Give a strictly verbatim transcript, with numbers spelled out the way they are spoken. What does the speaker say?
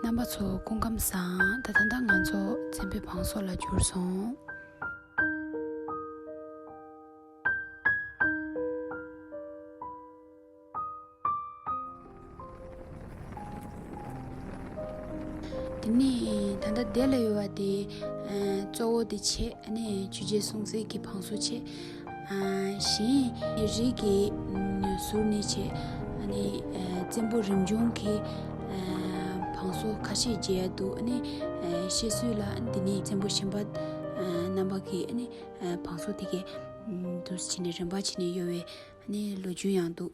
རྣམ་པ་ཚོ་སྐུ་ཁམས་བཟང་། ད་ད་ལྟ་ང་ཚོ་བཙན་པོའི་བང་སོ་ལ་འབྱོར་སོང་། དེ་ནས་ད་ལྟ་དེ་ལ་ཡོད་པ་དེ་གཙོ་བོ་དེ་བྱས། ཨ་ནི་ཆོས་རྒྱལ་སྲོང་བཙན་གྱི་བང་སོ་བྱས། གཞན་རིགས་ཀྱི་ཟུར་ནས་བྱས། ཨ་ནི་བཙན་པོ་རིམ་བྱོན་གྱི་བང་སོ་ཁ་ཤས་མཇལ་ཡ་འདུག་ཨ་ནི་བཤད་སྲོལ་ལ་འདི་ནི་བཙན་པོ་གཞན་པ་རྣམ་པ་གི་ཨ་ནི་བང་སོ་དེ་གའི་འདུག་བྱས་ནས་རིམ་པ་བྱས་ནས་ཡོད་པའི་ཨ་ནི་ལོ་རྒྱུས་ཡང་འདུག